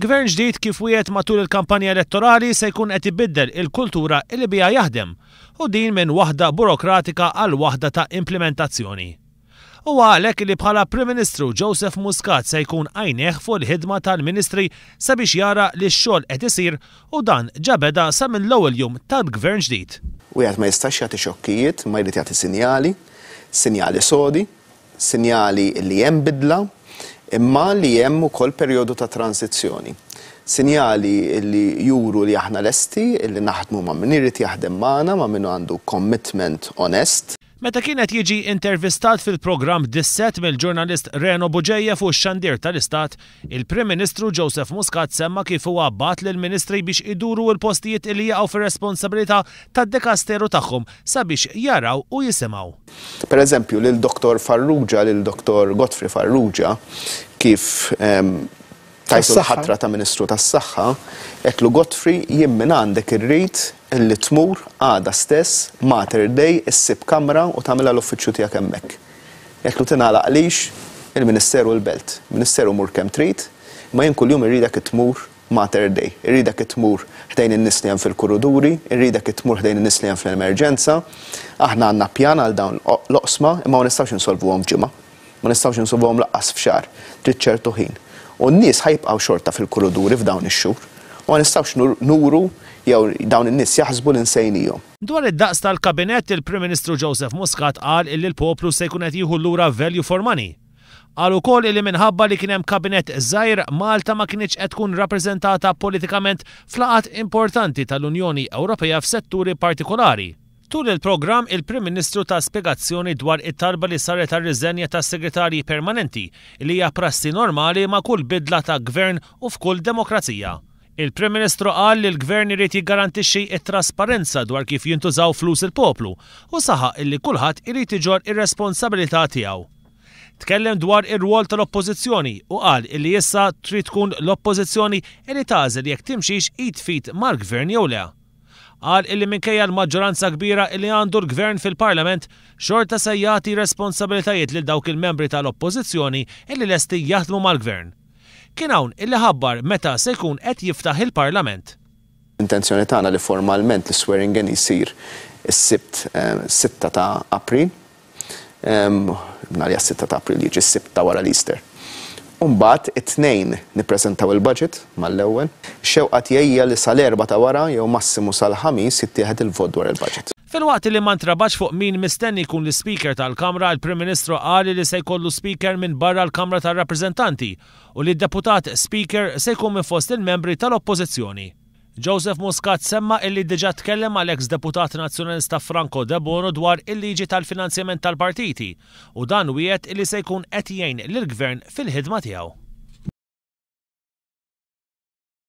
Gvern ġdid kif wiegħed matul il-kampanja elettorali se jkun qed ibiddel il-kultura li biha jaħdem u din minn waħda burokratika għal waħda ta' implimentazzjoni. Huwa għalhekk li bħala Prim Ministru Joseph Muscat se jkun għajnejh fuq il-ħidma tal-Ministri sabiex jara li x-xogħol qed isir u dan ġa beda sa mill-ewwel jum tal-Gvern ġdid. Wieħed ma jistax jagħti xokkijiet imma jrid jagħti sinjali, sinjali sodi, Sinjali li hemm bidla, imma li hemm ukoll perjodu ta' transizzjoni. Sinjali li juru li aħna lesti li naħdmu ma' min irid jaħdem magħna, ma' min għandu commitment onest. Meta kien qed jiġi intervistat fil-programm Dissett mill-ġurnalist Reno Bugeja fuq ix-xandir tal-Istat, il-Prim Ministru Joseph Muscat semma kif huwa bagħat lill-Ministri biex iduru l-postijiet li jaqgħu fir-responsabilità tad-dekasteru tagħhom sabiex jaraw u jisimgħu. Per eżempju, lil Dottor Farrugia, lil Dottor Godfrey Farrugia, kif tajtu l-ħatra ta' Ministru tas-Saħħa, għedtlu Godfrey jien minn għandek irrid illi tmur għada stess Mater Dei issib kamra u tagħmilha l-uffiċċju tiegħek hemmhekk. Għedtlu tingħalaqlix il-Ministeru l-Belt. Ministeru mur kemm trid, imma jien kuljum irridek tmur Mater Dei. Irridek tmur ħdejn in-nies li hemm fil-kuruduri, irridek tmur ħdejn in-nies li hemm fl-emerġenza. Aħna għandna pjan għal dawn l-oqsma imma ma nistgħux insolvuhom f'ġimgħa. Ma nistgħux insolvuhom lanqas f'xahar. Trid ċertu ħin. U n-nies ħa jibqgħu xorta fil-kuruduri f'dawn ix-xhur. U ma nistgħux nuru jew dawn in-nies jaħsbu li nsejnihom. Dwar id-daqs tal-Kabinett, il-Prim Ministru Joseph Muscat qal illi l-poplu se jkun qed jieħu lura value for money. Qal ukoll li minħabba li kien hemm kabinett żgħir, Malta ma kinitx qed tkun rappreżentata politikament f'laqgħat importanti tal-Unjoni Ewropea f'setturi partikolari. Tul il-programm, il-Prim Ministru ta spjegazzjoni dwar it-talba li saret għar-riżenja tas-Segretarji Permanenti, li hija prassi normali ma' kull bidla ta' Gvern u f'kull demokrazija. Il-Prim Ministru qal li l-Gvern irid jiggarantixxi t-trasparenza dwar kif jintużaw flus il-poplu u saħaq illi kulħadd irid iġorr ir-responsabilità tiegħu. Tkellem dwar ir-rwol tal-Oppożizzjoni u qal illi issa trid tkun l-Oppożizzjoni illi tagħżel jekk timxix id f'id mal-Gvern jew le. Qal illi minkejja l-maġġoranza kbira illi għandu l-Gvern fil-Parlament, xorta se jagħti responsabilitajiet lil dawk il-membri tal-Oppożizzjoni illi lesti jaħdmu mal-Gvern. Kien hawn illi ħabbar meta se jkun qed jiftaħ il-Parlament. L-intenzjoni tagħna li formalment l-swearing in jsir is-Sibt 6 ta' April. Nhar s-6 ta' April jiġi s-Sibt ta' wara l-Easter. U mbagħad it-Tnejn nippreżentaw il-budget mal-ewwel. Ix-xewqa tiegħi hija li sal-Erbgħa ta' wara jew massimu sal-Ħamis jittieħed il-vot dwar il-budget. Filwaqt li ma ntrabatx fuq min mistenni jkun l-Ispeaker tal-Kamra, il-Prim Ministru qal li se jkollu Speaker minn barra l-Kamra tar-Rappreżentanti u li d-Deputat Speaker se jkun minn fost il-membri tal-Oppożizzjoni. Joseph Muscat semma illi diġà tkellem mal-eks Deputat Nazzjonalista Franco Debono dwar il-liġi tal-finanzjament tal-partiti u dan wiegħed illi se jkun qed jgħin lill-Gvern fil-ħidma tiegħu.